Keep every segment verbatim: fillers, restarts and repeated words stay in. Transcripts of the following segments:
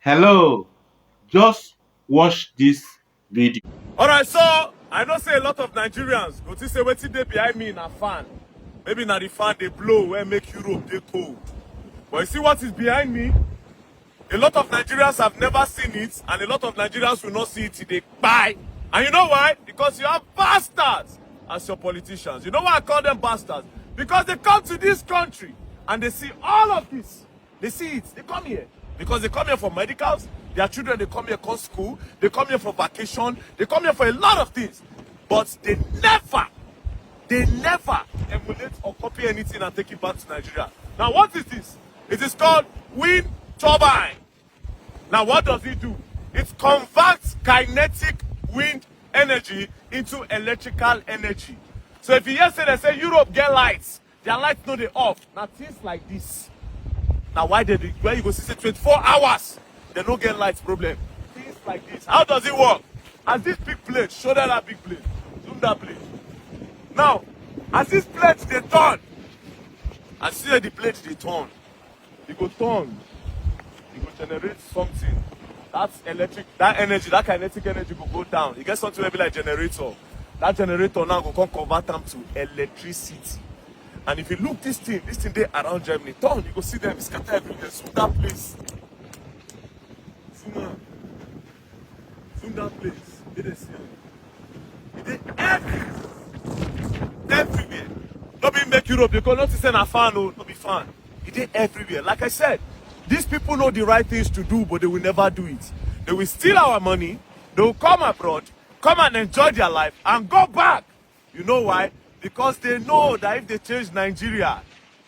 Hello, just watch this video. All right, so I know say a lot of Nigerians go to say wetin dey behind me na fan. Maybe na the fan dey blow wey make Europe dey cold. But you see what is behind me? A lot of Nigerians have never seen it, and a lot of Nigerians will not see it till they buy. And you know why? Because you have bastards as your politicians. You know why I call them bastards? Because they come to this country and they see all of this. They see it. They come here. Because they come here for medicals. Their children, they come here for school. They come here for vacation. They come here for a lot of things. But they never, they never emulate or copy anything and take it back to Nigeria. Now, what is this? It is called wind turbine. Now, what does it do? It converts kinetic wind energy into electrical energy. So if you hear say they say Europe get lights, their lights no dey off. Now things like this. Now why they do, where you go see say twenty-four hours, they no get light problem. Things like this. How does it work? As this big plate, show that, that big plate. Zoom that plate. Now, as this plate dey turn, as you see the plate dey turn, e go turn, e go generate something. That electric, that energy, that kinetic energy go go down. E get something wey be like generator. That generator now go come convert am to electricity. And if you look this thing, this thing dey around Germany. Turn, you go see them scatter everywhere. Zoom that place. Zoom am. Zoom that place. Make dem see am. E dey everywhere. Everywhere. No be make Europe dey go, no say na fan o, no be fan. E dey everywhere. Like I said, these people know the right things to do, but they will never do it. They will steal our money. They will come abroad, come and enjoy their life and go back. You know why? Because they know that if they change Nigeria,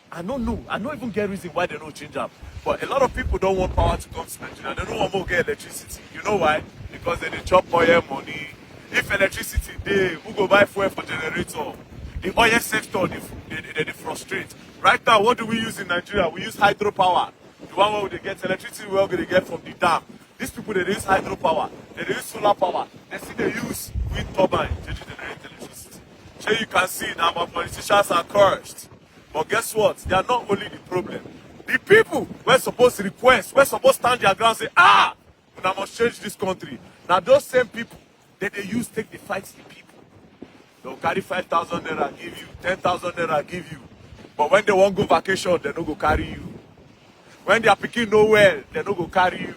I no know. I no even get reason why they no change am. But a lot of people don't want power to come to Nigeria. They don't want more get electricity. You know why? Because they dey chop oil money. If electricity dey, who go buy fuel for generator? The oil sector dey, dey, dey, dey frustrate. Right now, what do we use in Nigeria? We use hydropower. The one wey we dey get electricity, wey we dey get from the dam. These people, they dey use hydropower, they dey use solar power, they still dey use wind turbine to generate electricity. So you can see now our politicians are cursed. But guess what? They are not only the problem. The people wey suppose request, wey suppose stand their ground, say, "Ah, una must change this country." Now those same people, they dey use take dey fight the people. They go carry five thousand naira give you, ten thousand naira give you. But when they wan go vacation, they no go carry you. When their pikin no well, they no go carry you.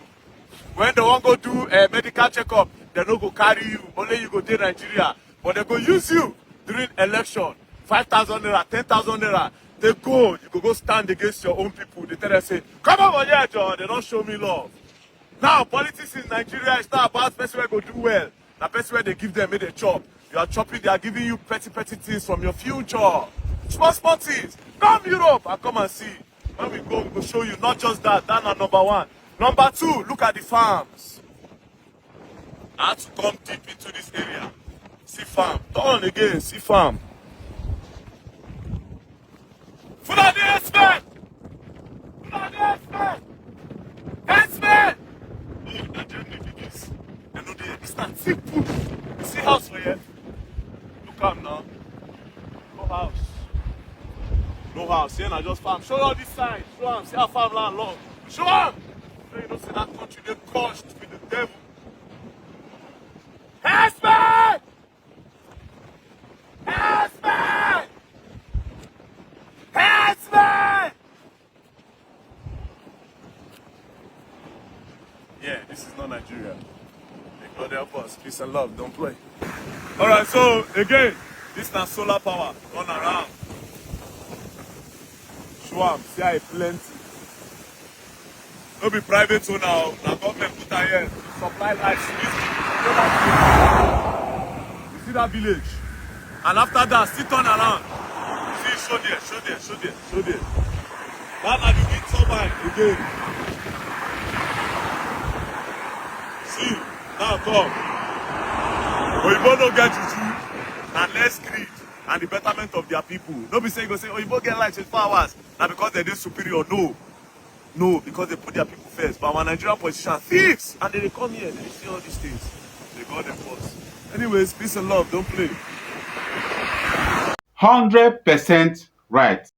When they wan go do a medical checkup, they no go carry you. Only you go dey Nigeria, but they go use you during election. Five thousand naira, ten thousand naira, they go, you go go stand against your own people. They tell them say, "Come over here, John." They don't show me love. Now, politics in Nigeria is not about person wey go do well. Na person wey dey give them, make they chop. You are chopping, they are giving you petty, petty things from your future. Small, small things. Come Europe and come and see. When we go, we go show you. Not just that, that na number one. Number two, look at the farms. I had to come deep into this area. See farm. Turn again, see farm. Fulani herdsmen! Fulani herdsmen! Herdsmen! Oh, na Germany be this. They no dey, this na thick put. You see house for here? Look am now. No house. No house. Here na just farm. Show all this side. Show am. See how farmland long. Show am. So you know say that country dey cursed with the devil. Herdsmen! Herdsmen! Herdsmen! Yeah, this is not Nigeria. May God help us. Peace and love. Don't play. All right, so again, this na solar power. Turn around. Show am, see how e plenty. No be private owner o, na government put am here to supply light to these people. You see that village? And after that, still turn around. See, show there, show there, show there, show there. That na the wind turbine again. See, now come. Oyibo no get juju, na less greed and the betterment of their people. No be say you go say, "Oyibo get light twenty-four hours." Na because they dey superior. No. No, because they put their people first. But our Nigerian politicians, thieves, and they dey come here, they dey see all these things. May God help us. Anyways, peace and love. Don't play. Hundred percent right.